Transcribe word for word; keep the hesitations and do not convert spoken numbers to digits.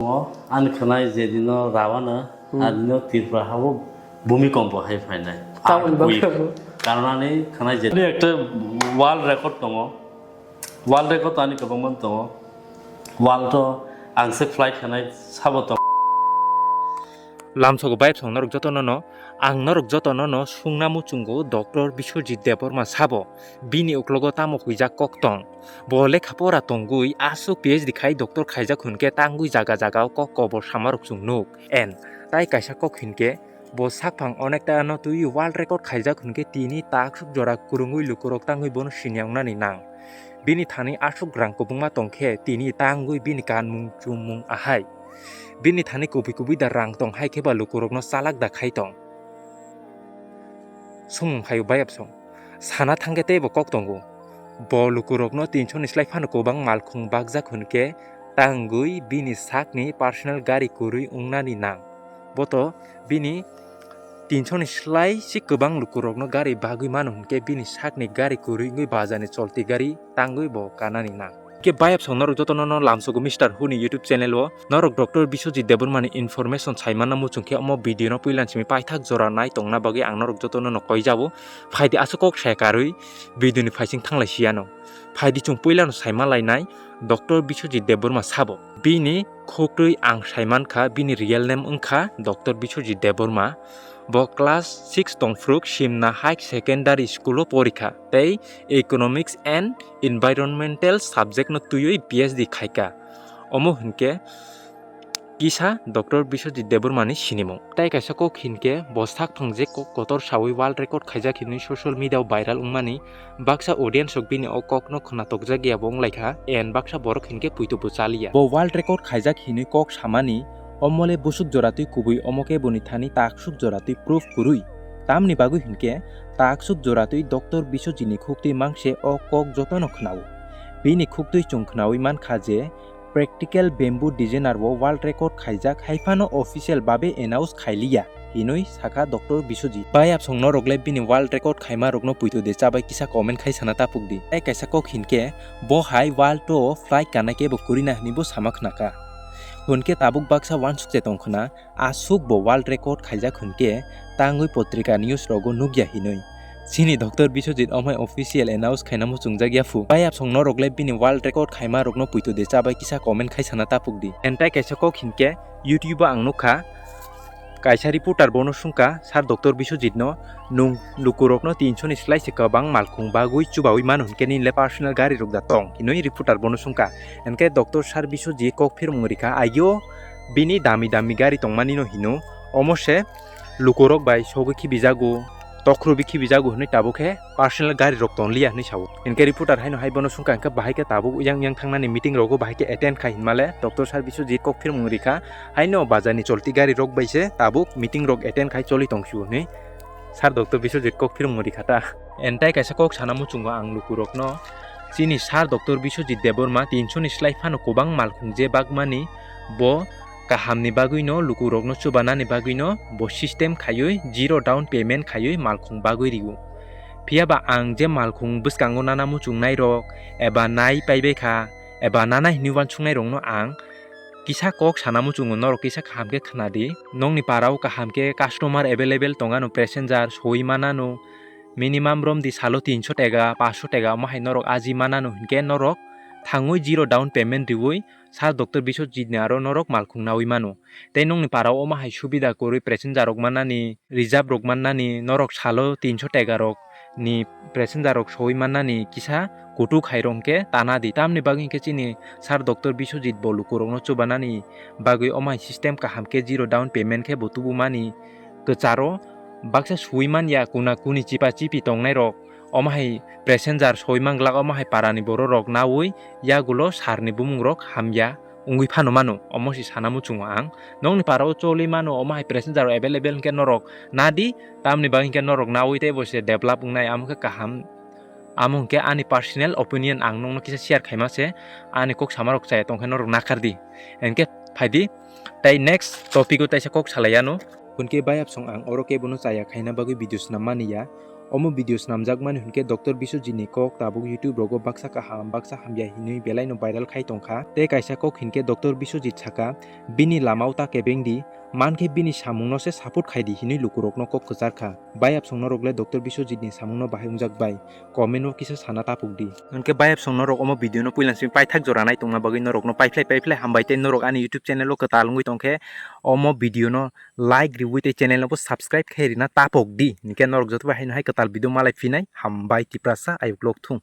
Ani khwnai je dino Ravana, Hmm. Adino Tripura habo bhumikompo hai phainai. Tamoni bagwi Earthquake. Abo? Karon ani khwnai je. Ani ekta world record tongo. World record ani kwbangma tongo. World o ang se fly khanai sabo tongo. Lamsogo bayapsong norok jotono no, ang norok jotono no sungna muchungo Doctor Biswajit Debbarma sabo, bini uklogo tamo huijak kok tong. Bo lekha pora tongwi aswk P H D khai doctor khaijak hwn khe tangwi jaga jaga o kok kobor samarok chwng nuk. En, tai kaisa kok hwn khe bo sakphang onekta no twiwi world record khaijak hwn khe tini takswk jora kwrwngwi lukurok tangwi bono siniya wngnani nang. Bini thani aswk rang kwbangma tong khe tini tangwi bini kanmung chummung ahai. Bini thani kubui kubui da rang tong hai khe ba lukurokno chalak da khai tong. Sumung phaio bayapsong. Sana thangkhe teibo kok tongo. Bo lukurokno tinsho ni slai phano kwbang malkhung bakjak hwn khe tangwi bini sakni personal gari kwrwi wngnani nang. Boto bini tinsho ni slai se kwbang lukurokno gari bagwi mano hwn khe bini sakni gari kwrwi wngwi bazani cholti gari tangwi bo kanani nang. Khe bayapsong norok jotono no lamsogo Mister Hu ni YouTube channel o. Norok Doctor Biswajit Debbarma ni information saimanna muchung khe omo video no puilan simi paithak jora nai tongna bagwi ang norok jotono no koijabo. Phaidi aswk kok saya karwi video ni phaising thanglai siyano. Phaidi chwng puilano saima lainai Doctor Biswajit Debbarma sabo. Bini khuktwi ang saimankha bini real name wngkha Doctor Biswajit Debbarma. Bo class six tongphuru Simna High Secondary School o porikha tei Economics and Environmental subject no twiwi P H D khaika. Omo hwnkhe kisa Doctor Biswajit Debbarma ni sinimung. Tai kaisa kok hinkhe bo sakphang je kok kotor sawi world record khaijak hinwi social media o viral wngmani baksa audience rok bini o kok no khwna tokjak ya bo wnglaikha, and baksa borok hinkhe puito bo chaliya. Bo world record khaijak hinwi kok samani omole busuk joratwi kubui omo khe boni thani taksuk joratwi proof kwrwi. Tamni bagwi hinkhe taksuk joratwi Doctor Biswajit ni khuktwi mangse o kok jotono khwnao. Bini khuktwi chwng khwnawi mankha je practical bamboo designer o world record khaijak hai phano official babe announce khailiya hinwi sakha Doctor Biswajit. Bayapsong norok le bini world record khaima rokno puito de chabai kisa comment khai sana tapuk di. Tai kaisa kok hinkhe bo hai world o fly kana kebo kwrwina hinwi bo sama khnakha. Hwnkhe tabuk baksa uansuk che tong khwna, aswk bo world record khaijak hwnkhe tangwi potrika news rogo nukya hinwi. Chini Doctor Biswajit omhai official announce khaina muchungjak ya phu. Bayapsong norok le bini world record khaima rokno puito de chabai kisa comment khai sana tapuk di. Entai kaisa kok hinkhe YouTube o ang nukha, kaisa reporter bono sungkha, Sir Doctor Biswajit no, nwng lukurokno tinsho ni slai se kwbang malkhung bagwi chubawi mano hinkhe nini le personal gari rok da tong hinwi reporter bono sungkha. Hinkhe Doctor Sir Biswajit kok phirmung rikha, aigio bini dami dami gari tongmani no hino, omo se lukurok bai sogwi khibijago, tokhrobi khibijago hinwi tabuk khe personal gari rok tonliya hinwi sao. Hinkhe reporter haino hai bono sungkha hinkhe bahai khe tabuk yang yang thangnani meeting rogo bahai khe attend khai hinmale Doctor Sir Biswajit kok phirmung rikha, haino bazani cholti gari rok bai se tabuk meeting rok attend khai choli tongsio hinwi Sir Doctor Biswajit kok phirmung rikha ta. Entai kaisa kok sana muchungo ang lukurokno, chini Sir Doctor Biswajit Debbarma tinsho ni slai phano kwbang malkhung je bagmani bo kahamni bagwino lukurokno chubanani bagwino bo system khaiwi zero down payment khaiwi malkhung bagwi rio. Phiyaba ang je malkhung bwskango nana muchungnairok eba nai paibaikha eba nana hinwi uansuknairokno ang kisa kok sana muchungo norok kisa kaham khe khwnadi. Nokni parao kaham khe customer available tongano, passenger soi manano, minimum romdi salo tinsho tega, pansho tega omo hai norok aji manano hinkhe norok thangwi zero down payment riwi Sir Doctor Biswajit ni aro norok malkhung nawi mano. Tei nokni parao omo hai subida kwrwi passenger rok mannani, reserve rok mannani, norok salo tinsho tega rok ni passenger rok soi mannani kisa kutuk hai rok khe tana di. Tamni bagwi khe chini Sir Doctor Biswajit bo lukurokno chubanani bagwi omo hai system kaham khe zero down payment khe bo tubumani kwcharo baksa sui manya kuna kuni chipa chipi tongnai rok. Omo hai passenger soi manglak, omo hai parani borok rok nawi yagulo sir ni bumung rok hamya wngwi phano mano, omo se sana muchungo ang. Nokni parao choli mano, omo hai passenger available hinkhe norok nadi, tamni bagwi hinkhe norok nawi teibo se develop wngnai, amo khe kaham. Amo hinkhe ani personal opinion ang nokno kisa share khaima se, ani kok samarok chaya tongkhe norok nakardi. Hinkhe phaidi, tai next topic o taisa kok salai ano. Hinkhe bayapsong ang oro kebono chaya khaina bagwi video swnam mani ya. Omo video snamjakmani hinkhe Doctor Biswajit ni kok tabuk YouTube rogo baksa kaham baksa hamya hinwi belaino viral khai tongkha. Tei kaisa kok hinkhe Doctor Biswajit saka, bini lamao ta kebeng di, mankhe bini samungno se support khai di hinwi lukurokno kok kwchar kha. Bayapsong norok le Doctor Biswajit ni samungno bahai wngjak bai? Comment o kisa sana tapuk di. Hinkhe bayapsong norok omo video no puila simi paithak jora nai tongma bagwi norokno paiphlai paiphlai hambai tei norok ani YouTube channel o kwtal wngwi tongkhe omo video no like riwi tei channel no bo subscribe khai rina tapok di, hinkhe norok joto bai haino hai kwtal video malai phinai. Hambai Tiprasa ayuk lok thung.